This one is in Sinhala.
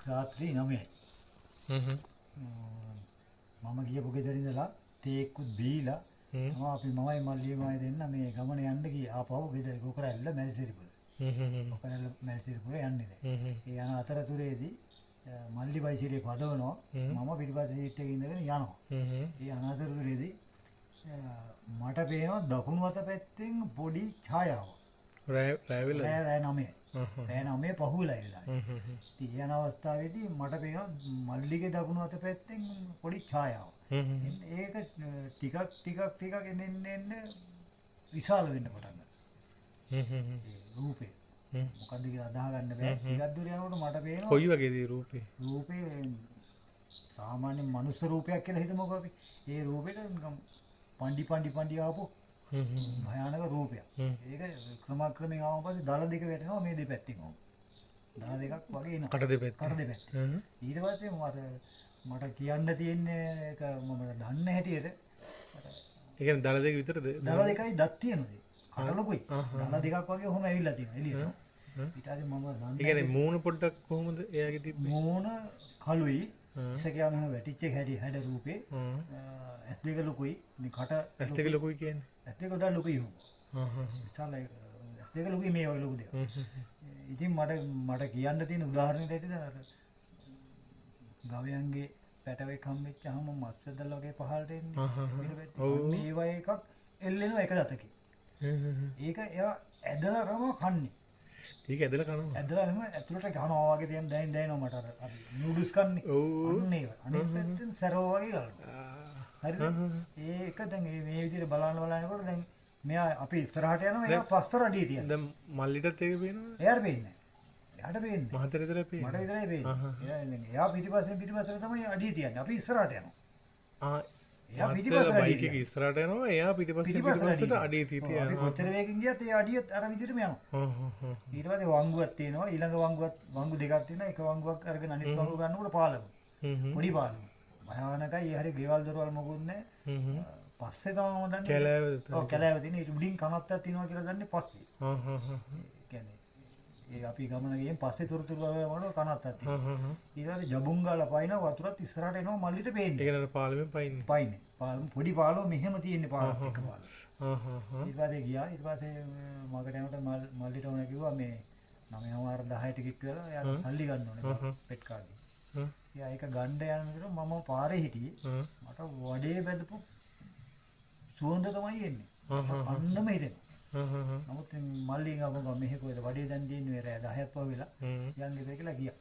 රාත්‍රී 9යි. මම ගියපු ගෙදර ඉඳලා තේ එක්කුත් බීලා තමයි අපි මමයි මල්ලියමයි දෙන්න මේ ගමන යන්න ගියේ. ආපහු ගෙදර ගෝකරැල්ල මැල්සිරිපුර. ගෝකරැල්ල මැල්සිරිපුර යන්නේ දැන්. ඒ යන අතරතුරේදී මල්ලි බයිසිකලේ පදවනවා. මම පිටිපස්සේ සීට් එකේ ඉඳගෙන යනවා. ඒ යන අතරතුරේදී මට පේනවා දකුණු අත පැත්තෙන් පොඩි ඡායාවක්. රෑ රෑ වෙලාද? රෑ රෑ 9යි. රෑ 9 පහුවෙලා ඒ වෙලාවේ. ඉතින් යන අවස්ථාවේදී මට පේනවා මල්ලිගේ දකුණු අත පැත්තෙන් පොඩි ඡායාවක්. ඒක ටිකක් ටිකක් ටිකක් එන්න එන්න එන්න විශාල වෙන්න පටන් ගත්තා. ඒ රූපේ. මොකද්ද කියලා අදාහ ගන්න බෑ. ටිකක් දුර යනකොට මට පේනවා කොයි වගේද ඒ රූපේ? රූපේ සාමාන්‍ය මනුස්ස රූපයක් කියලා හිතමුකෝ අපි. ඒ රූපෙට නිකන් පණ්ඩි පණ්ඩි පණ්ඩි ආපු භයානක රූපයක්. ඒක ක්‍රමක්‍රමයෙන් ආවම පස්සේ දල දෙක වැටෙනවා මේ දෙපැත්තෙන් ඔහොම. දල දෙකක් වගේ එනවා. කට දෙපැත්තෙන්. කට දෙපැත්තෙන්. ඊට පස්සේ මට කියන්න තියෙන්නේ ඒක මම දන්න හැටියට ඒ කියන්නේ දල දෙක විතරද? දල දෙකයි දත් තියෙනවා. කට ලොකුයි. දල දෙකක් වගේ ඔහොම ඇවිල්ලා තියෙනවා එළියට. ඊට පස්සේ මම දන්න ඒ කියන්නේ මූණ පොඩ්ඩක් කොහොමද එයාගේ තිබ්බේ? මූණ කළුයි. ඉස ගියාම එහෙම වැටිච්ච එක හැටි හැඩ රූපේ. ඇස් දෙක ලොකුයි. මේ කට ඇස් දෙක ලොකුයි කියන්නේ? ඇස් දෙක ගොඩක් ලොකුයි ඔහොම. විශාල ඇස් දෙක ලොකුයි මේ වගේ ලොකු දෙයක්. ඉතින් මට කියන්න තියෙන උදාහරණයක් ඇටිද අර ගවයන්ගේ පැටවෙක් හම්බෙච්චාම මස් වැදලා වගේ පහළට එන්නේ. අන්න ඒ වගේ එකක් එල්ලෙනවා එක දතකින්. ඒක එයා ඇදලා තමයි කන්නේ. ඒක ඇදලා කනවා. ඇදලා එහෙම ඇතුළට ගහනවා වගේ තියෙන දැනෙනවා මට අර අපි නූඩල්ස් කන්නේ. අන්න ඒ වගේ. අනිත් පැත්තෙන් සැරෝ වගේ ගලනවා. හරිද? ඒක දැන් මේ විදිහට බලන බලනකොට දැන් මෙයා අපි ඉස්සරහට යනවා එයා පස්සට අඩිය තියනවා. දැන් මල්ලිටත් ඒක පේනවද? එයාට පේන්නේ නැහැ. එයාට පේන්නේ නැහැ. මහතට විතරයි පේන්නේ. මට විතරයි පේන්නේ. එයා පිටිපස්සෙන් පිටිපස්සට තමයි අඩිය තියන්නේ. අපි ඉස්සරහට යනවා. එයා පිටිපස්සට අඩිය බයික් එක ඉස්සරහට යනවා එයා පිටිපස්සට අඩිය තියනවා. අපි කොච්චර වේගෙන් ගියත් ඒ අඩිය අර විදිහටම යනවා. ඊට පස්සේ වංගුවක් තියෙනවා. ඊළඟ වංගුවක් වංගු දෙකක් තියෙනවා. එක වංගුවක් අරගෙන අනිත් වංගුව ගන්නකොට පාලම. පොඩි පාලම. භයානකයි. ඒ හරිය ගෙවල් දොරවල් මොකුත් නැහැ. පස්සේ තමයි මම දන්නේ. කැලෑව. ඔව් කැලෑව තියෙන. ඊට උඩින් කනත්තක් තියෙනවා කියලා දන්නේ පස්සේ. ඒ කියන්නේ ඒ අපි ගමන ගියෙන් පස්සේ තොරතුරු ලබනකොට කනත්තක් තියෙනවා. ඊට පස්සේ ජබුන් ගාලා පයින් වතුරත් ඉස්සරහට එනවා මල්ලිට පේන්නේ. ඒ කියන්නේ පාලමෙන් පයින්නේ. පයින්නේ. පාලම පොඩි පාලම මෙහෙම තියෙන්නේ පාලම එක පාලම. ඊට පස්සේ ගියා. ඊට පස්සේ මගට යනකොට මල්ලිට ඕන කිව්වා මේ 9:10 10ට කිට්ටු වෙලා එයාට සල්ලි ගන්න ඕනේ පෙට් කාඩ් එක. එයා ඒක ගන්න යනකොට මම පාරේ හිටියේ. මට වඩේ බැඳපු සුවඳ තමයි එන්නේ. අන්නම හිතෙනවා. නමුත් මල්ලි ගාව මෙහෙ කොහෙද වඩේ දැන් තියෙන්නේ රෑ 10ක් වගේ වෙලා යන් ගෙදර කියලා ගියා.